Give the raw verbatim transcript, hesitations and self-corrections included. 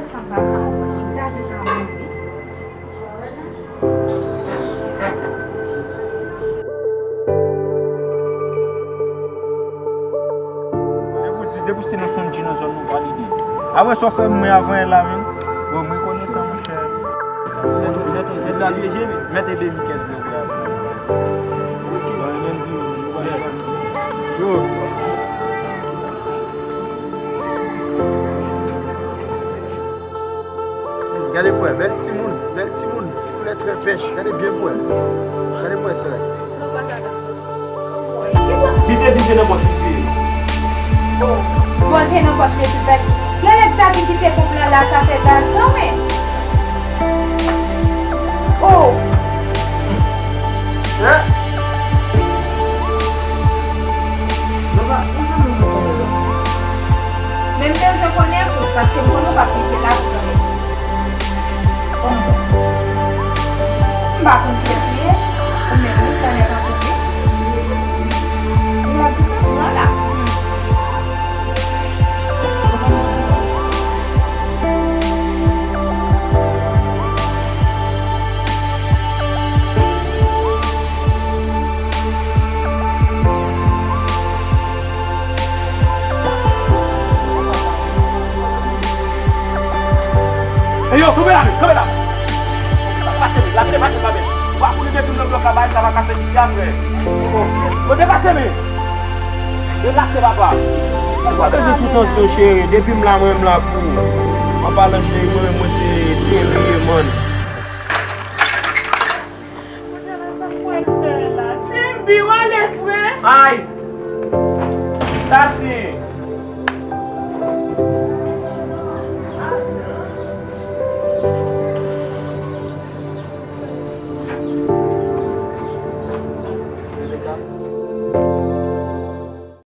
Sa pa ka, Xavier pa mouri. Depi w di, depi w se nan Sondji nan zòn nou valide. Apre sa w fè mwen avan la menm. Bon, mwen konnen sa, monchè. Mèt, mèt, mèt la lye je, men. Mèt e demi kès bò bra. Bon, menm di, yo. Gade pou wè, bèl timoun, bèl timoun, ti koulè trè pèch, gade byen pou wè. Gade pou wè sèlè. Li te di se nan pòch li te ye. Oh, bon, te nan pòch li te fèt. Lè nèg sa ki kite koup lan la, sa fè dal kanmenm. Oh. Hein? Men m bezwen konnen tou, paske m konnen w p ap kite la pou kanmenm. Kòman sa? M pa konn kiyès li ye, ou menm wi, sa nèg an koupe. Li ap di konpran la. Eyo, kanpe la, men, kanpe la. Pase, men, la vide pase, pa men. Ou pa konnen depi m nan blòk la, bagay sa pa ka fèt isi a, frè. Bon, depase, men. Depase, papa. Ou pa bezwen sou tansyon, cheri. Depi m la, mwen, m la pou ou. An palan, cheri, mwen, mwen se Thierry, man. Kounye a la, sa m pral fè la? Timbi, w ale vre? Ay! Tati!